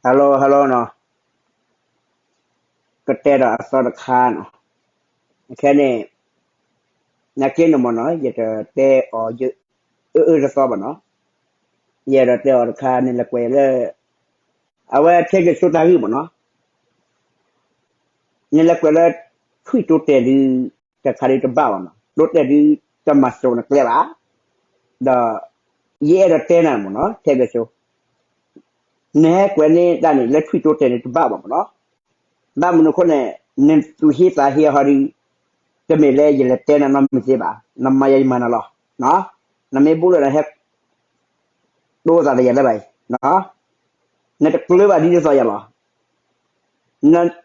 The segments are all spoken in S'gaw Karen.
hello hello နီၤ, ကတဲဒီးအသီတခါနီၤ, အခဲန့ၣ် နာ်က့န့ၣ်မ့ၢ်နီၤ ယတတဲအီၤ အၢအၢတသီဘၣ်နီၤ, ယအဲၣ်ဒိးတဲအီၤတခါ နလဲၤကွဲးလၢ အဝဲထဲကဆိတၢ်ဂ့ၢ်မ့ၢ်နီၤ, နလဲၤကွဲးလၢ ထွံၣ်တိတဲာ်ဒုး တခါဒုးတဘၣ်ဘၣ်နီၤ, တိတဲာ်ဒုး တမၤစိာ်နကျဲဘၣ်, ဒီး ယအဲၣ်ဒိးတဲနၤမ့ၢ်နီၤ ထဲကဆိ နဟဲကွဲးန့ၢ်တၢ်န့ၣ် လၢထွံၣ်တိတဲာ်န့ၣ်တဘၣ်ဘၣ်မ့ၢ်နီၤ, ဘၣ်မနုၤအဃိန့ၣ် နသူၣ်ဟ့သးဟ့ဟီဒုး တမ့ၢ်လၢယလဲၤတဲနၤနီတမံၤသ့ဘၣ်, နမၤယၤယမၤနၤလီၤ, နမ့ၢ်ဘူးလၢနဟဲ ဒိသးဒီးယၤလၢၤဘၣ်အံၤ, နတကျၢၤဘၣ်ဒ်သိးယၤလီၤ,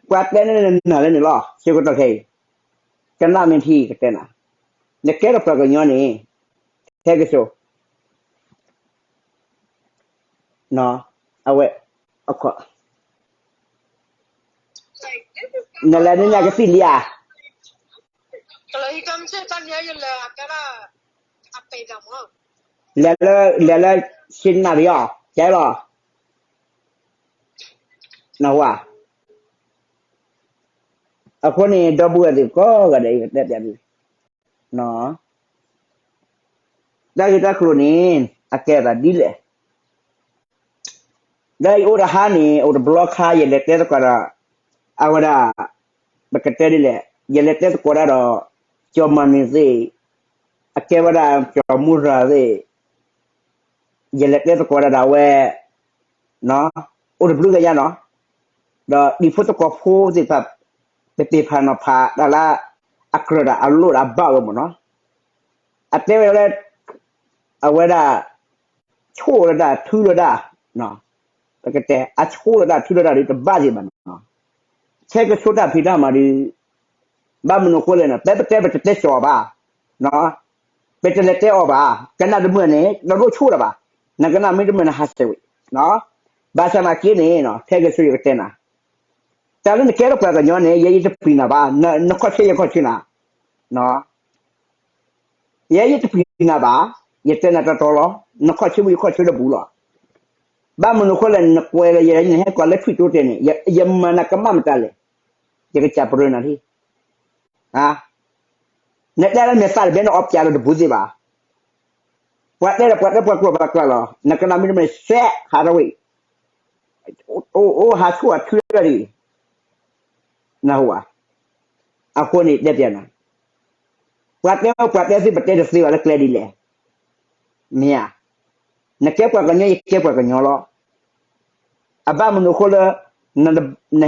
ပှၤတဲန့ၢ်နၤလၢန့ၣ်လီၤ ဆၢကတီၢ်ခဲအံၤ, ကနၣ်မ့ၢ်ထံကတဲနၤ, နကဲထီၣ်ပှၤကညီန့ၣ် ထဲကဆိ အဝဲ နလဲၤန့ၢ်နကသံၣ်လံဧါ, လဲၤလၢ လဲၤလၢ ဆ့နၣ်ရံၣ်အီၤ ကဲလီၤ, နဟါ အဃိန့ၣ် ဒီပုၢ်ဝဲၢ်သ့ၣ်ကိးဂၤဒဲး ယကတဲပျးသု, တၢ်ဂ့ၢ်တၢ်ကျိၤန့ၣ် အကဲအသးဒ်လဲၣ်, ဒီးယအိၣ်တဟါန့ၣ် အိၣ်တဘျီခါ ယလဲၤတဲသကိးဒီး အဝဲဒၣ် ပကတဲဒ်လဲၣ် ယလဲၤတဲသကိးတၢ်ဒီး ကၠီၤမၤနၢၤသ့ၣ်, အကဲဝဲဒၣ် ကၠီၤမူရၤသ့ၣ်, ယလဲၤတဲသကိးတၢ်ဒီးအဝဲ အိၣ်တဘျုးကယါနီၤ, ဒီးတံၤဖိသကိးဖိသ့ၣ်တဖၣ် ပပ့ၤဖးနီၤဖး တၢ်လၢ အကြၢးတၢ်အလိၣ်ဒီးအဘၣ်ဝဲမ့ၢ်နီၤ, အတဲဝဲလၢ အဝဲဒၣ် ဆိၣ်လၢတၢ်ထုလၢတၢ်, ပကတဲ အဆိၣ်လၢတၢ်ထုလၢတၢ်ဒီးတဘၣ်သ့ၣ်ဘၣ်နီၤ, ထဲကဆိတၢ်ဖံးတၢ်မၤဒီး ဘၣ်မနုၤအဃိလဲၣ်နီၤ ပတဲပတဲပတတဲကၠီၤအီၤဘၣ်, ပတလဲၤတဲအီၤဘၣ်, ကနၣ်တမုာ်န့ၣ် နဒိၣ်ဆိၣ်တၢ်ဘၣ်, နကနၣ်မ့ၢ်တမုာ်န့ၣ် ဟးဆှဲးဝံၤ, ဘၣ်ဆၣ်နာ်က့န့ၣ် ထဲကဆိယကတဲနၤ, တၢ်လၢနကဲထီၣ်ပှၤကညီန့ၣ် ယဲယတပျံၤနၤဘၣ်, နခီၣ်ဆၢယခီၣ်ဆၢနၤ ယဲယတပျံၤနၤဘၣ်, ယတဲနၤတီတီလီၤ, နခီၣ်ဆၢမ့ၢ်ယခီၣ်ဆၢတဘူးလီၤ, ဘၣ်မနုၤအဃိလဲၣ် နကွဲးလၢယဲ နဟဲကွၢ်လၢထွံၣ်တိတဲာ်န့ၣ် ယမၤနၤကမၣ်မတၤလဲၣ်, ယကစၢ်ပရၢနၤလံ, နတဲလၢမဲာ်သၣ်တဘ့ၣ်န့ၣ် အီပၠးလီၤတဘူးသ့ၣ်ဘၣ်, ပှၤတဲဒီးပှၤတဲပှၤကျိာ်ပှၤကျါလီၤ, နကနၣ်မ့ၢ်တမ့ၢ်စဲးဟးထီၣ်ဝံၤ, အိၣ်ဟးဆူၣ်ဟးထုလီၤဒံး, နဟူဧါ, အဃိန့ၣ်တဲပျးနၤ, ပှၤတဲပှၤတဲသ့ပတဲတသ့ဘၣ်လၢကျဲဒ်လဲၣ်, မ့ၢ်ဧါ, နကဲပှၤကညီ ယကဲပှၤကညီလီၤ, အဘၣ်မနုၤအဃိလၢ န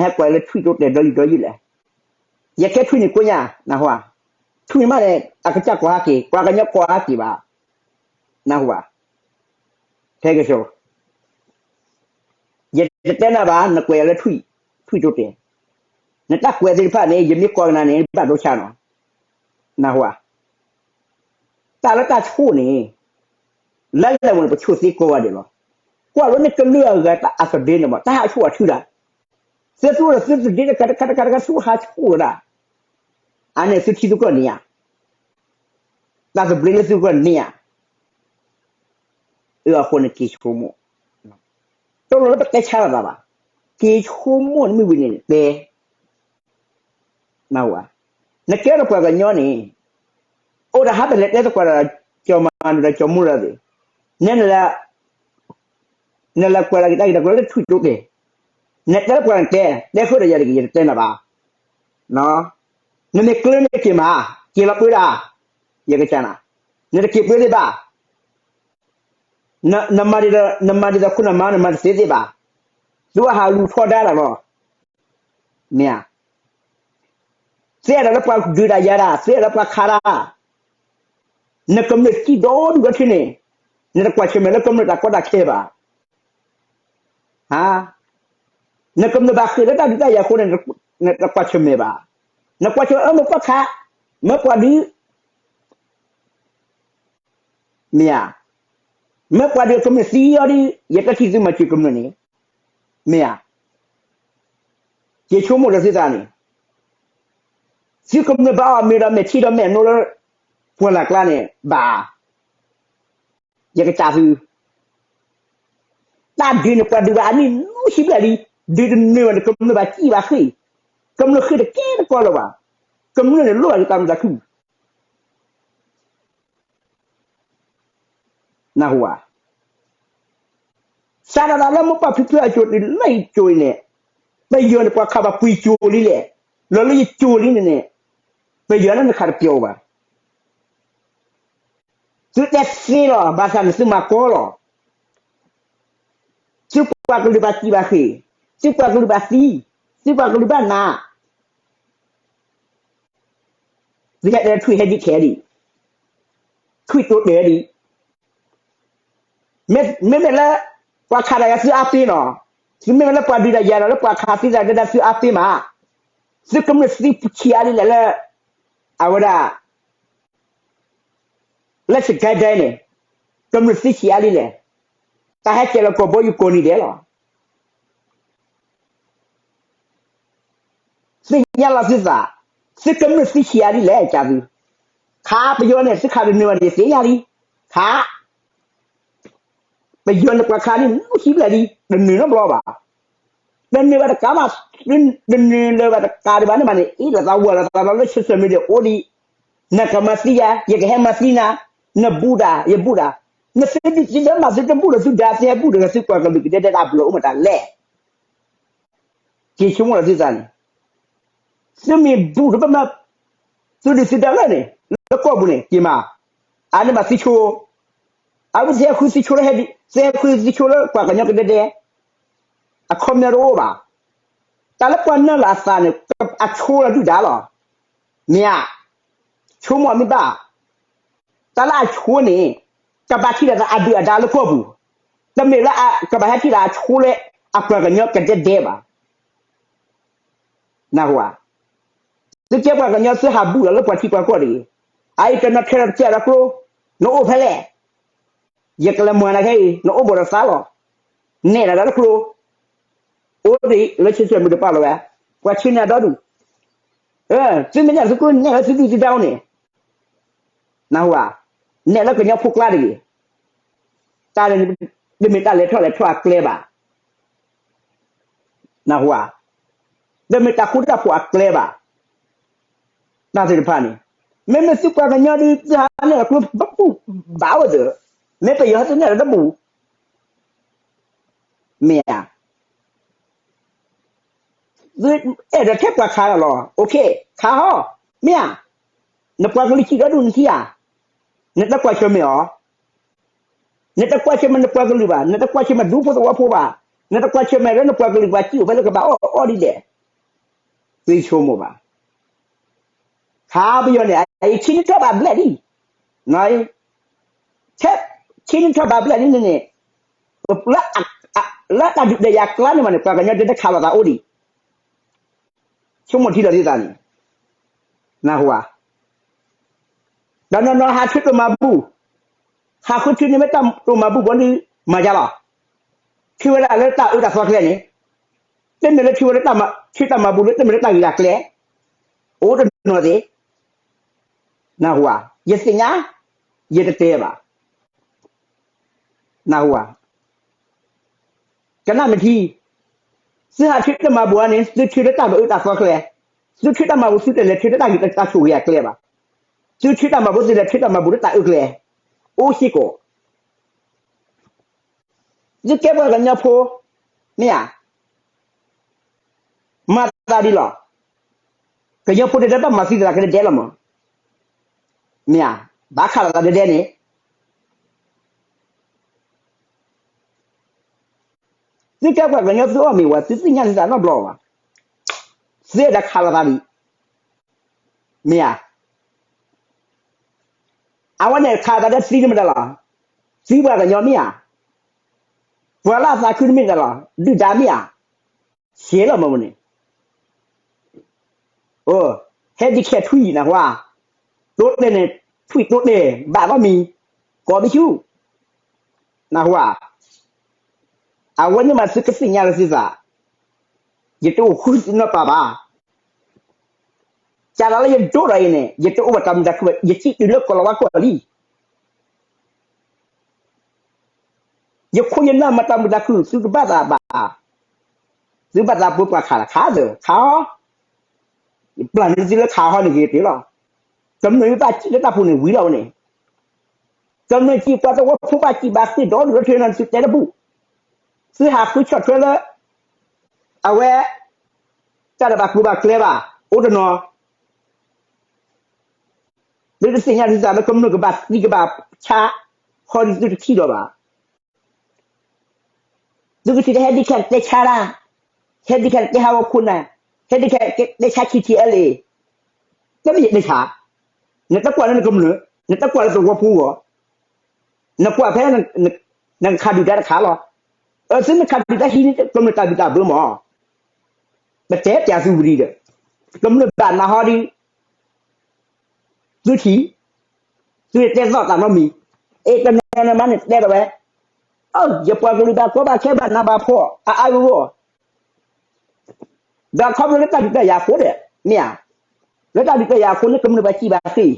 ဟဲကွၢ်လၢထွံၣ်တိတဲာ်ဒီယုၢ်ဒီယုၢ်လဲၣ်, ယကဲထွံၣ်န့ၣ်ကိညါ, နဟူဧါ, ထွံၣ်မးန့ၣ် အကစၢ်ကွၢ်ဟးက့ၤ ပှၤကညီကွၢ်ဟးက့ၤဘၣ်, နဟူဧါ, ထဲကဆိ ယတတဲနၤဘၣ် နကွဲးလၢထွံၣ်, ထွံၣ်တိတဲာ်, နတၢ်ကွဲးသ့ၣ်တဖၣ်န့ၣ် ယမ့ၢ်ကိးကနၤန့ၣ် ဘၣ်ဒိဆါနီၤ, နဟူဧါ, တၢ်လၢတၢ်ဆိၣ်န့ၣ် လၢလၢပှဲၤန့ၣ် ပဆိၣ်သ့ကိးဂၤဒဲးလီၤ, ကွၢ်လၢနကလုၢ်အဂၤ တၢ်အဆိၣ်အထုဒၣ်, သုသူၣ်ဒီးသုသဒ့တခါတခါတခါတခါ သုဟးဆိၣ်ဝဲဒၣ်, အန့ၣ်သုထံသုကီၢ်န့ၣ်ဧါ, တၢ်သဘျ့လၢသုကီၢ်န့ၣ်ဧါ, အဃိန့ၣ်က့ၤဆိကမိၣ်, တလိၣ်လၢပတဲဆါလိာ်သးဘၣ်, က့ၤဆိကမိၣ်နမ့ၢ်ဝံၤန့ၣ်တဲ နကဲထီၣ်ပှၤကညီန့ၣ်, အိၣ်တဟါပလဲၤတဲသကိးဒီး ကၠီၤမၤနၢၤဒီးကၠီၤမူရၤသ့ၣ်, နဲနလဲၤ, နလဲၤကွဲးလၢက့ၤတၢ်ဂ့ၢ်တၢ်ကျိၤလၢထွံၣ်တိတဲာ်, နတဲလၢပှၤန့ၣ်တဲ, တဲဃုာ်ဒီးယၤတဂ့ၤ ယတတဲနၤဘၣ်, နမ့ၢ်ကျၢၤန့ၣ်က့ၤမး, က့ၤလီၤပှ့ၤဒၣ်, ယကစၢ်နၤ, နတက့ၤပှ့ၤသ့ၣ်ဘၣ် နမၤဒ်သိးခိၣ်နမါ နမၤတသ့သ့ၣ်ဘၣ်, သုအဟးလူၤထီဒါတၢ်လီၤ, မ့ၢ်ဧါ, သ့ၣ်အဲၣ်ဒိးလၢပှၤဒုးတၢ်ယၤတၢ်, သ့ၣ်အဲၣ်ဒိးလၢပှၤခးတၢ်, နကမျၢၢ်စံၣ်ဒီဒူၣ်ဒီထၢန့ၣ်, နတကွၢ်ဆၢၣ်မဲာ်လၢကမျၢၢ်တၢ်ကီတၢ်ခဲဘၣ်, နကမျၢၢ်ဘၣ်ဃ့ၢ်လၢတၢ်ဒုးတၢ်ယၤအဃိန့ၣ်, နတကွၢ်ဆၢၣ်မဲာ်ဘၣ်, နကွၢ်ဆၢၣ်မဲာ်အၢမ့ၢ်ပှၤခး, မ့ၢ်ပှၤဒုး မ့ၢ်ဧါ, မ့ၢ်ပှၤဒုးကမျၢၢ်သံအီၤဒီး ယတထံၣ်သုမၤစၢၤကမျၢၢ်န့ၣ်, မ့ၢ်ဧါ, ယဆိကမိၣ်ဒီးသုသးန့ၣ်, သုကမျၢၢ်ဘၣ်အီၣ်မ့ၤဒီးမဲာ်ထံဒီးမဲာ်နိလၢ ပှၢ်လၢ်ကျါန့ၣ် ဘၣ်, ယကစၢ်သု, တၢ်ဒုးန့ၣ်ပှၤဒုးဘၣ်အနံၣ်နီ ဟံးဘျဲၣ်လံ, ဒုးတနၢၤဘၣ်န့ၣ် ကမျၢၢ်ဘၣ်စံၣ်ဘၣ်ဃ့ၢ်, ကမျၢၢ်ဃ့ၢ်တကဲတကီလၢၤဘၣ်, ကမျၢၢ်န့ၣ်လိၣ်ဘၣ်ဒုးတၢ်မုာ်တၢ်ခုၣ် နၢ်ဟူဧါ. စးထီၣ်သးလၢမိၢ်ပၢ်ဖံဖုအစိၤတုၤလၢယစိၤအံၤန့ၣ်, ပယီၤန့ၣ်ပှၤခးဘၣ်ပှဲၤစိၤလံလဲၣ်, လီၤလၢယစိၤလံန့ၣ်န့ၣ်, ပယီၤလၢနခးတပျီၤဘၣ်. သုတဲသ့လီၤ, ဘၣ်ဆၣ်န့ၣ်သုမၤကီလီၤ. သုပှၤကလုာ်ဘၣ်စံၣ်ဘၣ်ဃ့ၢ်, သုပှၤကလုာ်ဘၣ်သံ, သုပှၤကလုာ်ဘၣ်နး သုဟဲတဲထွံၣ်ဟဲဒံးခဲဒံး, ထွံၣ်တိတဲဒံး, မ့မ့ၢ်လၢ ပှၤခးတၢ်ယၤသုအါပ့ၤနီၤ, သုမ့မ့ၢ်လၢပှၤဒုးတၢ်ယၤဒီးလၢပှၤခးသံတၢ်ဒဲဒၣ်သုအါပ့ၤမး, သုကမျၢၢ်သံဆံးအါဒ်လဲၣ်လၢ အဝဲဒၣ် လၢစကဲဒဲန့ၣ်, ကမျၢၢ်သံဆံးအါဒ်လဲၣ်, တၢ်ဟဲကဲလီၤကီၢ်ဘီယူၤကီၢ်နံၤဒဲးလီၤ. သ့ၣ်ညါလီၤသုသး, သုကမျၢၢ်သံဆံးအါဒ်လဲၣ်ကသု, ခးပယီၤန့ၣ် သုခးတနၢၤဘၣ်န့ၣ် ယသ့ၣ်ညါလံ, ခး ပယီၤန့ၣ်ပှၤခးန့ၣ် နူၢ်ဟံးဘျဲၣ်လံ, တနၢၤနီတဘျီဘၣ်, တနၢၤဘၣ်တကးဘၣ်, တနၢၤလၢၤဘၣ်တကးဒံးဘၣ်န့ၣ်မးန့ၣ် အ့ၣ်လိာ်သးဝဲလိာ်သးလၢ social media အိၣ်ဒံး, နကမၤသံယၤ ယကဟဲမၤသံနၤ, နဘူးတၢ် ယဘူးတၢ်, နသုဒုၣ်သုဒါမး သုတဘူးဒီးသုဒါ သုဟဲဘူးဒီးသုပှၤကလုာ်ကဒဲဒဲဒၣ် ဘျီအိၣ်မးတၢ်လဲၣ် က့ၤဆိကမိၣ်လီၤသုသးန့ၣ်, သုမ့ၢ်ဘူးဒီးပမၤ သုဒုၣ်သုဒါလၢန့ၣ် လၢကီၢ်ပူၤန့ၣ် က့ၤမၤ, အန့ၣ်မးသံဆိ, အဝဲသ့ၣ်ဟဲဃုသံဆိလၢဟဲဒံး သ့ၣ်ဟဲဃုသံဆိလၢပှၤကညီကဒဲဒဲ, အခီပညီတအိၣ်ဘၣ်, တၢ်လၢပှၤနၢ်လီၤအသးန့ၣ် အဆိလီၤဒုၣ်ဒါလီၤ, မ့ၢ်ဧါ, ဆိကမိၣ်မ့ၢ်ဘၣ် တၢ်လၢအဆိန့ၣ် ကဘၣ်ထံၣ်လိာ်သးအဒုၣ်အဒါလၢကီၢ်ပူၤ, တမ့ၢ်လၢကဘၣ်ဟဲထံၣ်လိာ်သးအဆိလၢ အပှၤကညီကဒဲဒဲဘၣ်, နၢ်ဟူဧါ, သုကဲပှၤကညီသုဟးဘူးလီၤလၢပှၤထံပှၤကီၢ်တဂ့ၤ, အအံၤတနီၤထဲလီၤတကဲဒီးကျိ, နအိၣ်ဖဲလဲၣ်, ယကလဲၤမၤနၤခဲအံၤ နအိၣ်ဘူးဒီးသးလီၤ, နဲၣ်နၤဒီးတကျိ, အိၣ်ဒံးလၢဆံဆံမုၢ်တပာ်လီၤဝဲ, ပှၤဆံးန့ၢ်အဒီဒူၣ်, သုမ့ၢ်နဲၣ်သုကျိန့ၣ် နဲၣ်လၢသုဒုၣ်သုဒါန့ၣ်, နၢ်ဟူဧါ, နဲၣ်လၢကညီဖိကျါတဂ့ၤ, တၢ်န့ၣ် တမ့ၢ်တၢ်လဲၤထီၣ်လဲၤထီအကျဲဘၣ်, နၢ်ဟူဧါ, တမ့ၢ်တၢ်ဃူတၢ်ဖိးအကျဲဘၣ်, တၢ်သ့ၣ်တဖၣ်န့ၣ်, မ့မ့ၢ်သုပှၤကညီဒုး သုဟးနဲၣ်ကျိ ဘၣ်အိၣ်သ့, မ့ၢ်ပယီၤဟဲသုနဲၣ်လီၤတဘူး, မ့ၢ်ဧါ, သုအဲၣ်ဒိးထဲပှၤခးလီၤလီၤ, ခးဟီ, မ့ၢ်ဧါ, နပှၤကလုာ်စံးဒီဒူၣ်နထံၣ်ဧါ, နတကွၢ်ဆၢၣ်မဲာ်အီၤ နတကွၢ်ဆၢၣ်မဲာ်နပှၤကလုာ်ဘၣ်, နတကွၢ်ဆၢၣ်မဲာ်ဒူဖိသဝီဖိဘၣ်, နတကွၢ်ဆၢၣ်မဲာ်လၢနပှၤကလုာ်ဘၣ်စံၣ်အိၣ်ဖဲလၢကဘၣ်အီၣ်အီၣ်ဒ်လဲၣ်, သုဆိကမိၣ်ဘၣ်, ခးပယီၤန့ၣ် အအံၤဆံနထီၣ်ဘၣ်ဘျဲၣ်လံ, ဆံနထီၣ်ဘၣ်ဘျဲၣ်လံန့ၣ်န့ၣ်, လၢတၢ်ဒုးတၢ်ယၤကျါန့ၣ်မးန့ၣ် ပှၤကညီဒဲဒဲခးလိာ်သးအိၣ်ဒံး, ဆိကမိၣ်ထံလီၤသုသးန့ၣ်, နၢ်ဟူဧါ, ဒီးနီၢ်နီၢ်ဟးဆှၢတိၢ်မၤဘူၣ်, ဟးဃုထံန့ၣ်မ့ၢ်တၢ်တိၢ်မၤဘူၣ်ဘီဒုး မၤယါလီၤ, ထံၣ်ဝဲဒၣ်လၢတၢ်အၢတၢ်သီကျဲန့ၣ်, တမ့ၢ်လၢထံၣ်ဝဲလၢတၢ်ဆှၢတၢ်မၤဘူၣ်လၢတမ့ၢ်လၢတၢ်ဂ့ၢ်တၢ်ကျဲ, အိၣ်တနီၤသ့, နၢ်ဟူဧါ, ယသ့ၣ်ညါ, ယတတဲဘၣ်, နၢ်ဟူဧါ ကနၣ်မ့ၢ်ထံ, သုဟးဆှၢတၢ်မၤဘူၣ်ဧါန့ၣ် သုဆှၢလၢတၢ်မၤအၢတၢ်သီကျဲ, သုဆှၢတၢ်မၤဘူၣ် သုတလဲၤဆှၢလၢတၢ်ဂ့ၢ်တၢ်ဆိၣ်ဂ့ၤအကျဲဘၣ်, သုဆှၢတၢ်မၤဘူၣ် သုလဲၤဆှၢတၢ်မၤဘူၣ်လၢတၢ်အၢကျဲ, အိၣ်စ့ၢ်ကီး, သုကဲပှၤကညီဖိ, မ့ၢ်ဧါ, မၤသးဒ်လီၤ, ကညီဖိဒဲဒဲဘၣ်မၤသံသးကဒဲဒဲလီၤမး, မ့ၢ်ဧါ, ဘၣ်ခးလိာ်သးဒဲဒဲန့ၣ် သုကဲပှၤကညီသုအီၣ်မ့ၤဝဲ သုသ့ၣ်ညါလံသးနီတဘျီဘၣ်, သုအဲၣ်ဒိးခးလိာ်သးဒံး, မ့ၢ်ဧါ, အဝဲန့ၣ်ခးသးဒီးသံတမ့ၢ်တၢ်လီၤ, သံပှၤကညီမ့ၢ်ဧါ, ပှၤလၢအသးခုတမ့ၢ်တၢ်လီၤ ဒုၣ်ဒါမ့ၢ်ဧါ, ဆဲးလီၤမ့ၢ်န့ၣ် ဟဲဒံးခဲထွံၣ်နၢ်ဟူဧါ, တိတဲာ်န့ၣ် ထွံၣ်တိတဲာ် ဘၣ်ဘၣ်မံၤ, ကိးဘံဆူၣ်, နၢ်ဟူဧါ, အဝဲန့ၣ်မးသုကသ့ၣ်ညါလၢသုသး, ယတအိၣ်ဃုသ့ၣ်နီၣ်ပာ်ဘၣ်, ကၢ်လီၤလၢယဒိၣ်ဒီးအံၤန့ၣ် ယတအိၣ်ဘၣ်တၢ်မုာ်တၢ်ခုၣ်ဘၣ် ယစံးတုၤလၢကီၢ်လီၤဝါကီၢ်လံ ယခိၣ်ယနၢ်မၤတၢ်မုာ်တၢ်ခုၣ် သုတဘၣ်သးဘၣ်, သုဘၣ်သးပှဲၤပှၤခးလၢခးသၢခးအီၤ, ယပျၢ်န့ၢ်သုလၢခးဟီန့ၣ်ဂ့ၤတ့ၢ်လီၤ. ကမျၢၢ်ဘၣ်စံၣ်လၢတၢ်ပူၤန့ၣ်ဝံၤလီၤဝဲန့ၣ်, ကမျၢၢ်စံၣ်ပှၤသဝီဖိဘၣ်စံၣ်ဘၣ်ဃ့ၢ်ဒီဒူၣ်ဒီထၢန့ၣ် သုတဲတဘူၣ်, သုဟးဃုဆီၣ်ထွဲလၢ အဝဲ တၢ်တဘၣ်ကျိၤဘၣ်ကျဲဘၣ် အိၣ်တနီၤ သုတသ့ၣ်ညါသုသးလၢကမျၢၢ်ကဘၣ်သံကဘၣ်ဆါ ဃီဒုးသုတထံၣ်လီၤဘၣ်. သုကထံၣ်တၢ်ဟဲဒ်ခဲတဲဆါတၢ်, ဟဲဒ်ခဲတဲဟးဂီၤခိၣ်နၢ်, ဟဲဒ်ခဲတဲဆါ K T L A, တမ့ၢ်ယတဲဆါ, နတကွၢ်လၢနကမျၢၢ်, နတကွၢ်လၢသဝီဖိဂီၢ်, နကွၢ်ဖဲ နကခးဒုၣ်ဒါတခါလီၤ. အသုနခးဒုၣ်ဒါဟံးန့ၢ်ကမျၢၢ်တၢ်ဘံၣ်တၢ်ဘၢမး, ပတဲပျးသုဝံၤဒီး ကမျၢၢ်ဘၣ်နၤဟီဒီး သုထံၣ်, သုတဲသီၣ်တၢ်နီတမံၤ, အဲ တနီၤနီၤမးန့ၣ်တဲဒီးဝဲ, အၢ ယပှၤကလုာ်ဘၣ်ကီဘၣ်ခဲဘၣ်နးဘၣ်ဖှီၣ် အါအါဂီၢ်ဂီၢ်, ဒီးခီဖျိလၢတၢ်ဒုးတၢ်ယၤအဃိဒီး မ့ၢ်ဧါ, လၢတၢ်ဒုးတၢ်ယၤအဃိန့ၣ် ကမျၢၢ်ဘၣ်စံၣ်ဘၣ်ဃ့ၢ်,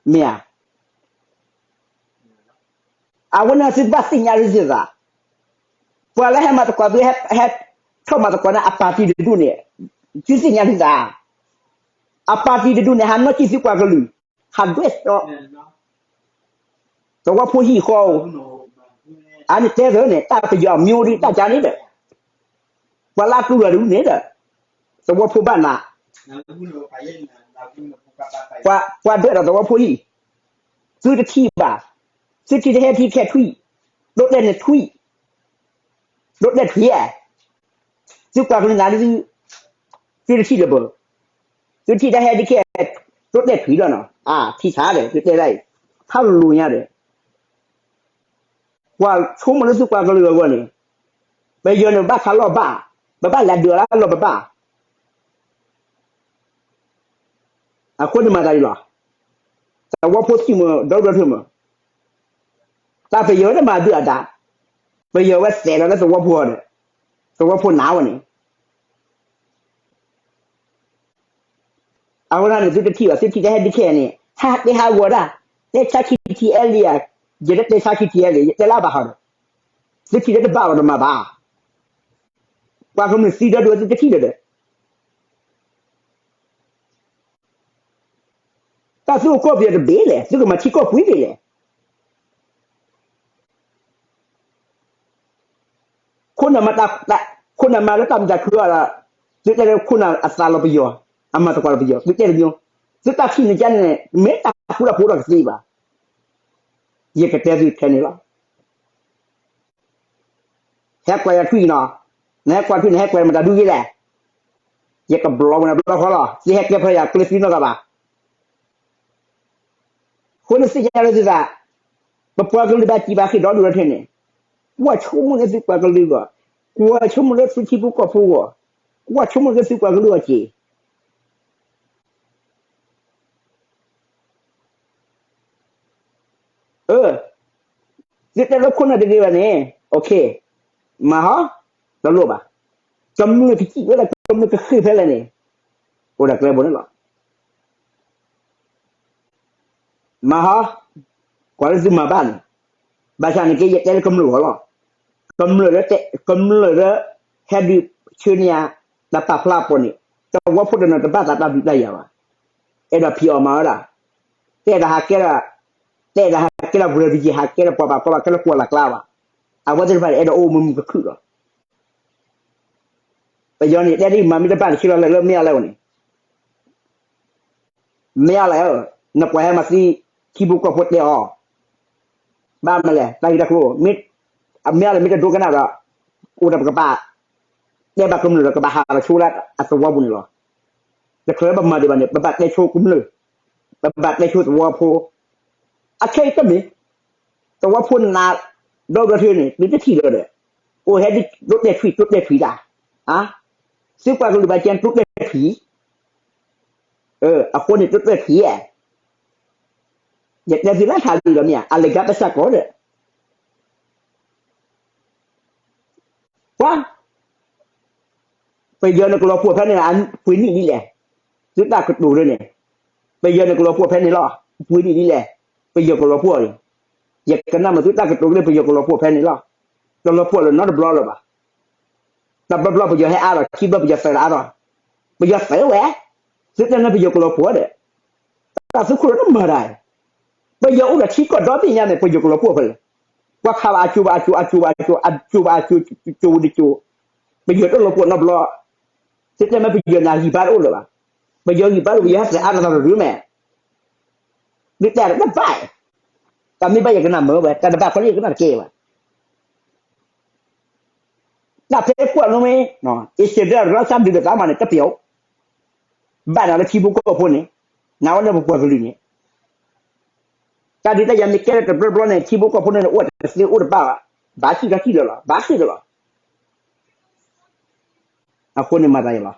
မ့ၢ်ဧါ. အဝဲန့ၣ်သုဘၣ်သ့ၣ်ညါလၢသုသး, ပှၤလၢဟဲမၤသကိးသု ဟဲထီၣ်မၤသကိးန့ၣ် အပၣ်တံၣ်တဒူၣ်န့ၣ်, သုသ့ၣ်ညါသုသး, အပၣ်တံၣ်တဒူၣ်န့ၣ် ဟးနီၢ်ကံၣ်သုပှၤကလုာ်, ဟးဒွဲၣ်တီ သဝီဖိဟံၣ်ဃီဧိၤ, အန့ၣ်တဲသၢန့ၣ် တၢ်ပယီၤအမံၤဒ်တၢ်ကါန့ၣ်ဒီး, ပှၤလၢအတူၢ်လိာ်တဒူၣ်န့ၣ်ဒီး, သဝီဖိဘၣ်နး, ပှၤဒွဲၣ်ဒီးသဝီဖိဟံၣ်, သုတထံၣ်ဘၣ်, သုထံၣ်တဟဲထံၣ်ခဲထွံၣ်, ဒိးတဲန့ၣ်ထွံၣ်, ဒိးတဲထွံၣ်ဧါ, သုပှၤကလုာ်နၤဒ် သုတထံၣ်လၢၤဘၣ်, သုထံၣ်တၢ်ဟဲဒ်ခဲ, ဒိးတဲထွံၣ်လီၤနီၤ, အါ ထံဆါဒီး သုတဲဒၣ်အံၤ, ခါလိၤညါဒီး, ပှၤဆိကမိၣ်လၢသုပှၤကလုာ်အဂီၢ်န့ၣ်, ပယီၤန့ၣ်ဘၣ်ခးလီၢ်ဘၣ်, ပဘၣ်လဲၤဒုးအီၤလၢလီၢ်ပဘၣ် အဃိန့ၣ်မၤသးဒ်လီၤ. သဝီဖိသံၣ်မုာ် ဒီဒူၣ်ဒီထၢမုာ်, တၢ်ပယီၤတမၤဒုးအတၢ်, ပယီၤဝဲသဲးလီၤလၢသဝီဖိဒီး, သဝီဖိနးဝဲန့ၣ်, အဝဲဒၣ်န့ၣ်သုတထံၣ်ဘၣ်, သုထံၣ်တၢ်ဟဲဒ်ခဲန့ၣ် ဟးတဲဟးဂီၤဒၣ်, တဲဆါခံထံၣ်အဲလံဧါ, ယတတဲဆါခံထံၣ်အဲလံ, ယတဲလၢအဘၣ်ဟီဒီး, သုထံၣ်လၢတဘၣ်ဘၣ်တမၤဘၣ်, ပှၤကမျၢၢ်သံဒီဒူၣ်သုတထံၣ်လၢၤဒီး တၢ်သုအိၣ်ကီၢ်ပယီၤတဘ့ၣ်လဲၣ်, သုကမၤထံကီၢ်ပှ့ၤဘ့ၣ်လဲၣ်. ခိၣ်နၢ်မၤတၢ်, ခိၣ်နၢ်မၤလၢတၢ်မုာ်တၢ်ခုအီၤဒီး, သုတဲလၢခိၣ်နၢ်အသးလီၤပယီၤ, အမၤသကိးလီၤပယီၤ, သုတဲတမံၤ, သုတၢ်ထံၣ်န့ၣ်ကန့ၣ် မ့ၢ်တၢ်ဃူတၢ်ဖိးဒီးကသ့ဘၣ်. ယကတဲသုထဲန့ၣ်လီၤ. ဟဲကွၢ်ယၤထွံၣ်နီၤ, နဟဲကွၢ်ထွံၣ်န့ၣ် ဟဲကွၢ်မတၤဒုးယ့လဲၣ်. ယကဘျီဝဲနဘျီဃီလီၤ, သုဟဲကျဲဖဲယၤကျဲသံနီတဂၤဘၣ်. အဃိန့ၣ်သ့ၣ်ညါလၢသုသး, ပပှၤကလုာ်ဘၣ်စံၣ်ဘၣ်ဃ့ၢ်ဒီဒူၣ်ဒီထၢန့ၣ်, ကွၢ်ဆိကမိၣ်လၢသုပှၤကလုာ်အဂီၢ်, ကွၢ်ဆိကမိၣ်လၢသုထံဖိကီၢ်ဖိအဂီၢ်, ကွၢ်ဆိကမိၣ်လၢသုပှၤကလုာ်အဂီၢ်က့ၤ အၢ, သုတဲလၢခိၣ်နၢ်တဂ့ၤဘၣ်န့ၣ်, မၤဟီ, တလိၣ်ဘၣ်. ကမျၢၢ်ကစံၣ်ဝဲဒၣ် ကမျၢၢ်ကဃ့ၢ်ဖဲလဲၣ်န့ၣ်, အိၣ်ဒီးကျဲဘိန့ၣ်လီၤ. မၤဟီ, ကွၢ်လၢသုမၤဘၣ်န့ၣ်, ဘၣ်ဆၣ်န့ၣ်က့ ယတဲလၢကမျၢၢ်ဂီၢ်လီၤ. ကမျၢၢ်လၢ, ကမျၢၢ်လၢ ဟဲဒုးဆၢန့ၢ်ယၤ တၢ်ပာ်ဖျါအပူၤန့ၣ်, သဝီဖိတနီၤတဘၣ်သးတၢ်ဒုးတၢ်ယၤဘၣ်. အဲၣ်ဒိးဖံးအီၣ်မၤဝဲဒၣ်, တအဲၣ်ဒိးဟးကဲဒၣ်, တအဲၣ်ဒိးဟးကဲဒၣ် refugee ဟးကဲဒၣ်ပှၤဘၣ်ကီဘၣ်ခဲလၢပှၤလၢ်ကျါဘၣ်. အဝဲသ့ၣ်တဖၣ်န့ၣ် အဲၣ်ဒိးအိၣ်မုာ်မုာ်ကခုၣ်လီၤ. ပယီၤန့ၣ် တဲဒ်မၤမ့ၢ်တဘၣ်န့ၣ် ဆ့လီၤလဲၤလၢမ့ၢ်အီၤလဲၣ်ဝဲန့ၣ် မ့ၢ်အီၤလဲၣ်ဧၢ, နကွၢ်ဟဲမၤသံ ထံဖိကီၢ်ဖိတဲအီၤ, ဘၣ်မနုၤလဲၣ် တၢ်ဂ့ၢ်တၢ်ကျိၤ, မ့ၢ်အီၤလဲၣ်မ့ၢ်တဒိကနၣ်ဒီး, အိၣ်ဒီးပကဘၣ်, တဲဘၣ်ကမျၢၢ်ဒီးကဘၣ်ဟးလီၤဆိလၢအသဝီပူၤန့ၣ်လီၤ. တချုးလၢပမၤဒံးဘၣ်န့ၣ် ပဘၣ်တဲဆိကမျၢၢ်, ပဘၣ်တဲဆိသဝီဖိ, အခဲအံၤတမ့ၢ်, သဝီဖိနး, ဒီဒီထၢန့ၣ် သုတထံၣ်လၢၤဒီး, အိၣ်ဟဲဒ် တိတဲာ်ထွံၣ် တိတဲာ်ထွံၣ်တၢ်, သုပှၤကလုာ်ဘၣ်ကဲတိတဲာ်ထွံၣ်, အဃိန့ၣ်တိတဲာ်ထွံၣ်ဧါ, ယတဲသုလၢထးလံဒီးမ့ၢ်ဧါ အလကၤပစၢ်ကီးဒီး ကွၢ်, ပယီၤန့ၣ်ကလီၤပှီၢ်ဖဲန့ၣ် ပှ့ၤနံၣ်ဒ်လဲၣ်, သုတၢ်ကတိၤလၢန့ၣ်, ပယီၤန့ၣ်ကလီၤပှီၢ်ဖဲန့ၣ်လီၤ, ပှ့ၤနံၣ်ဒ်လဲၣ်, ပယီၤကလီၤပှီၢ်န့ၣ်, ယကနၣ်မ့ၢ်သုတၢ်ကတိၤလၢပယီၤကလီၤပှီၢ်ဖဲန့ၣ်လီၤ, တလီၤပှီၢ်လၢၤနီတဘျီလၢၤဘၣ်. တဘျီဘျီပယီၤဟဲအါထီၣ်, ခံဘျီပယီၤသၢဒီးအါထီၣ်, ပယီၤသၢဝဲ, သုတဲန့ၣ်ပယီၤကလီၤပှီၢ်ဒီး, တၢ်သုးခိၣ်ဒီးတမၤတၢ်, ပယီၤအိၣ်ဒီးထံကီၢ်ဒီဘ့ၣ်ညါန့ၣ် ပယီၤကလီၤပှီၢ်ဖဲလဲၣ်, ကွၢ်ခးဘၣ်အကၠိဘၣ်အကၠိ အကၠိဘၣ်အကၠိ အကၠိဘၣ်အကၠိ ကၠိဝံၤတကၠိ, ပယီၤတလီၤပှီၢ်နီတဘျီ, သုတဲမ့ၢ်ပယီၤန့ၣ်ဂံၢ်ဘါတအိၣ်လၢၤဘၣ်, ပယီၤဂံၢ်ဘါတအိၣ် ပယီၤဟဲသဲးအါထီၣ်တၢ်တရူးမဲာ်, သုတဲတဘၣ်, တၢ်မ့ၢ်ဘၣ်ယကနၣ်မုာ်ဝဲ တၢ်တဘၣ်ခီန့ၣ်ယကနၣ်တကဲဘၣ် တၢ်ဖဲကွၢ်လိမ့ၢ်, အ့ရှၢၣ်ဒၢရၢစၢ်ဒုးကသးမးန့ၣ် တပျီ, ဘၣ်နၤလၢထံဖိကီၢ်ဖိန့ၣ်, နၤဝဲလၢပပှၤကလုာ်န့ၣ်, တၢ်ဒုးတၢ်ယၤမ့ၢ်ကဲလၢတဘျီဘျီန့ၣ် ထံဖိကီၢ်ဖိန့ၣ်အိၣ်တသ့အိၣ်တဘၣ်ဘၣ်, ဘၣ်ဃ့ၢ်ထီၣ်ထံၣ်လၢၤလီၤ ဘၣ်ဃ့ၢ်လၢၤလီၤ, အဃိန့ၣ်မၤသးယလီၤ,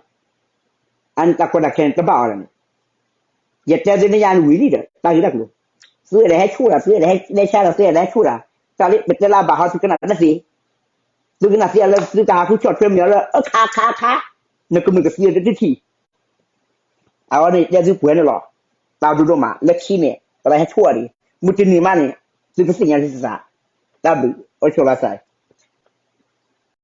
အန့ၣ်တၢ်ကီတၢ်ခဲန့ၣ်တဘၣ်အီၤဒီးန့ၣ်, ယတဲသုန့ၣ်ယၤန့ၣ်ဝံၤလံဒီး တၢ်ဂ့ၢ်တၢ်ကျိၤ, သုအဲၣ်ဒိးဟဲဆိၣ်တၢ် သုအဲၣ်ဒိးဟဲလဲၤဆါဒီး သုအဲၣ်ဒိးဟဲဆိၣ်တၢ်, တၢ်လၢပတဲလၢဘၣ်ဟီသုကနၣ်တသ့, သုကနၣ်သ့လၢ သုကဟးဃုဆီၣ်ထွဲမ့ၢ်အီၤလၢအခါခါခါ, နကမုာ်ကသံတထံၣ်, အဝဲန့ၣ်တဲသုပှဲၤန့ၣ်လီၤ, တၢ်ဘျုးဒိၣ်မး လၢခံန့ၣ် ပဘၣ်ဟဲဆိၣ်အီၤဒံး, မုၢ်တနံၤမးန့ၣ် သုကသ့ၣ်ညါလံသး, တၢ်ဘျုး အိၣ်ဆိးလီၤသး